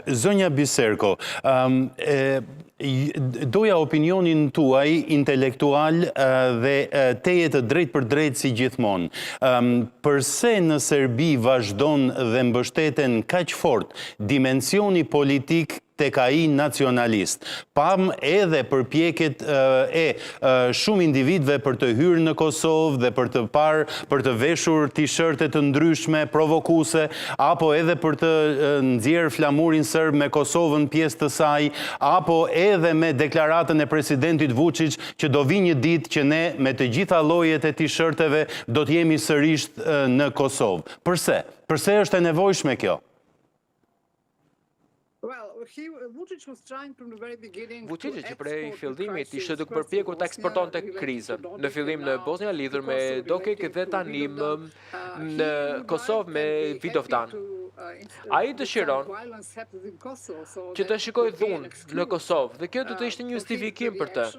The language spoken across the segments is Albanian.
Zonja Biserko, doja opinionin tuaj intelektual dhe tejet të drejtpërdrejtë si gjithmonë. Përse në Serbi vazhdon dhe mbështeten kaq fort dimensioni politik tek ai nacionalist. Pamë edhe përpjekjet e shumë individëve për të hyrë në Kosovë dhe për të parë, për të veshur t-shirte të ndryshme provokuese, apo edhe për të nxjerrë flamurin serb me Kosovën pjesë të saj, apo edhe me deklaratën e presidentit Vuçiç që do vijë një ditë që ne me të gjitha llojet e t-shirteve do të jemi sërish në Kosovë. Përse? Përse është e nevojshme kjo? Vuçiçi që prej fillimit ishte duke përpjekur ta eksportonte krizën. Në fillim në Bosnja lidhur me Dodik dhe tani më në Kosovë me Vidovdan. Ai dëshiron që të shikojë dhunë në Kosovë dhe kjo do të ishte një justifikim për të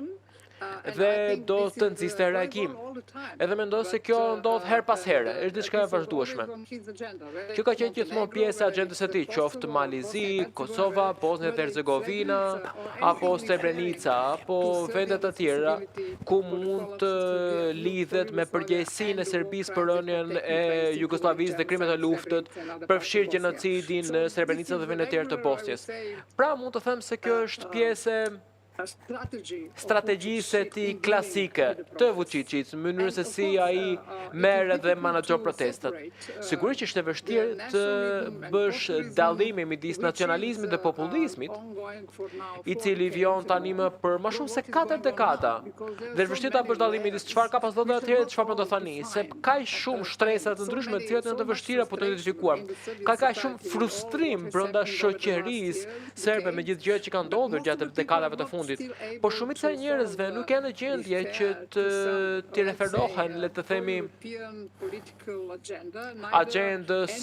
dhe do të nxiste reagim. Edhe mendoj se kjo ndodh herë pas here, është diçka e vazhdueshme. Kjo ka qenë gjithmonë pjesë e agjendës së tij, qoftë Mali i Zi, Kosova, Bosnja dhe Hercegovina, apo Srebrenica, apo vende të tjera ku mund të lidhet me përgjegjësinë e Serbisë për rënien e Jugosllavisë dhe krimet e luftës, përfshirë gjenocidin në Srebrenica dhe vende të tjera të Bosnjës. Pra mund të them se kjo është pjesë e strategjisë së tij klasike të Vuçiçit, në mënyrën se si ai merret dhe menaxhon protestat. Sigurisht që është e vështirë të bësh dallimin midis nacionalizmit dhe populizmit, i cili vijon tanimë për më shumë se 4 dekada. Dhe është vështirë ta bësh dallimin midis çfarë ka pas ndodhur atëherë dhe çfarë po ndodh tani, se ka shumë shtresa të ndryshme të cilat janë të vështira për t'u identifikuar. Ka kaq shumë frustrim brenda shoqërisë serbe me gjithë gjërat që kanë ndodhur gjatë dekadave të fundit. Por shumica e njerëzve nuk janë në gjendje që të t'i referohen, le të themi, agjendës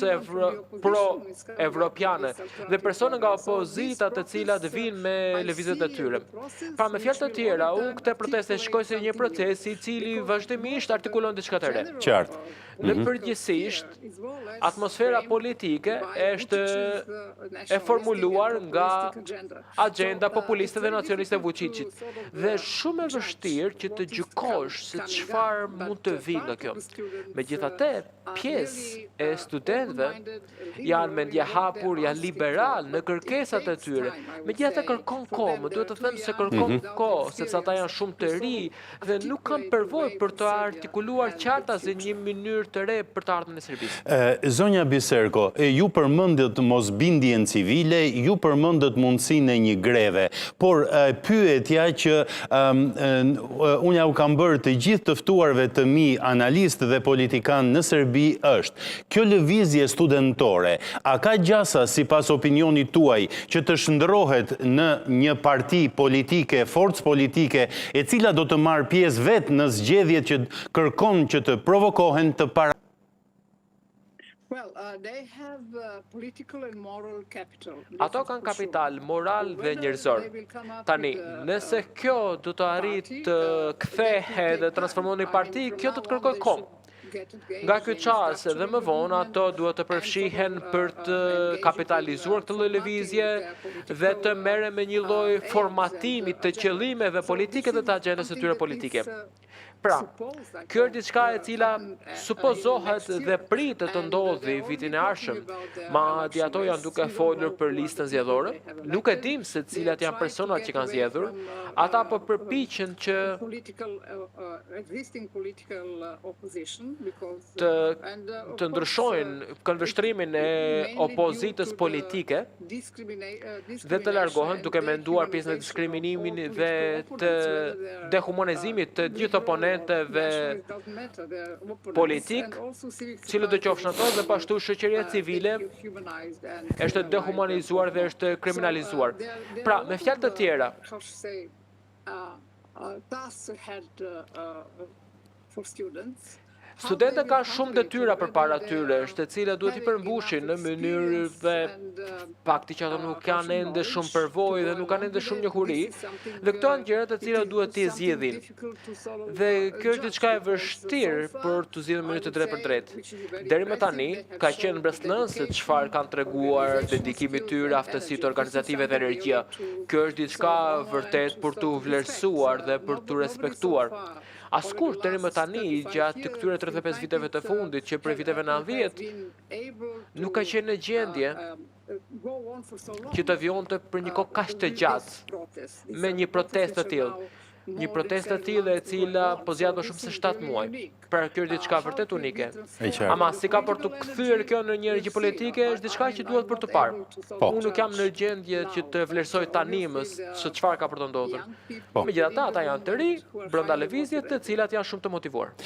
pro-evropiane dhe persona nga opozita të cilat vijnë me lëvizjet e tyre. Pra me fjalë të tjera, unë këtë protestë e shikoj si një proces i cili vazhdimisht artikulon diçka të re. Qartë. Në mhm. përgjithësisht, atmosfera politike është e formuluar nga agjenda populiste dhe nacionaliste e Vuçiçit. Dhe shumë e vështirë që të gjykosh se çfarë mund të vijë nga kjo. Megjithatë, pjesë e studentëve janë mendjehapur, janë liberal në kërkesat e tyre. Megjithatë kërkon kohë, më duhet të them se kërkon mhm. kohë, sepse ata janë shumë të ri dhe nuk kanë përvojë për të artikuluar qartazi një mënyrë të re për të ardhmen e Serbisë. Zonja Biserko, ju përmendët mosbindjen civile, ju përmendët mundësinë e një greve, por pyetja që unë jua kam bërë të gjithë të ftuarve të mi analistë dhe politikanë në Serbi është, kjo lëvizje studentore, a ka gjasa sipas opinionit tuaj që të shndërrohet në një parti politike, forcë politike, e cila do të marrë pjesë vetë në zgjedhjet që kërkon që të provokohen të para uh, Ato kanë kapital moral dhe njerëzor. Tani, nëse kjo do të arrijë të uh, kthehet dhe transformohet në parti, kjo do të kërkojë kohë. Nga ky çast dhe më vonë ato duhet të përfshihen për të kapitalizuar këtë lloj lëvizje dhe të merren me një lloj formatimi të qëllimeve politike dhe të agjendës së tyre politike. Pra, kjo është diçka e cila supozohet dhe pritet të ndodhi vitin e ardhshëm. Madje ato janë duke folur për listën zgjedhore. Nuk e dim se cilat janë personat që kanë zgjedhur. Ata po përpiqen që të të ndryshojnë këndvështrimin e opozitës politike dhe të largohen duke menduar pjesën e diskriminimit dhe të dehumanizimit të gjithë oponentëve politik, cilët do qofshin ato dhe po ashtu shoqëria civile është dehumanizuar dhe është kriminalizuar. Pra, me fjalë të tjera, Studentët kanë shumë detyra përpara tyre, të cilat duhet t'i përmbushin në mënyrë dhe fakti që ato nuk kanë ende shumë përvojë dhe nuk kanë ende shumë njohuri, dhe këto janë gjërat të cilat duhet t'i zgjidhin. Dhe kjo është diçka e vështirë për të zgjidhur në mënyrë të drejtpërdrejtë. Deri më tani ka qenë mbresëlënëse çfarë kanë treguar dedikimi i tyre, aftësitë organizative dhe energjia. Kjo është diçka vërtet për t'u vlerësuar dhe për t'u respektuar. Askush deri më tani gjatë këtyre 35 viteve të fundit, që prej viteve 90, nuk ka qenë në gjendje që të vijonte për një kohë kaq të gjatë me një protestë të tillë. Një protestë të tillë e cila po zgjat më shumë se 7 muaj. Pra, kjo është diçka vërtet unike. E qartë. Ama si ka për të kthyer kjo në një energji politike është diçka që duhet për të parë. Unë nuk jam në gjendje që të vlerësoj tani më se çfarë ka për të ndodhur. Megjithatë, ata janë të ri, brenda lëvizjes, të cilat janë shumë të motivuar.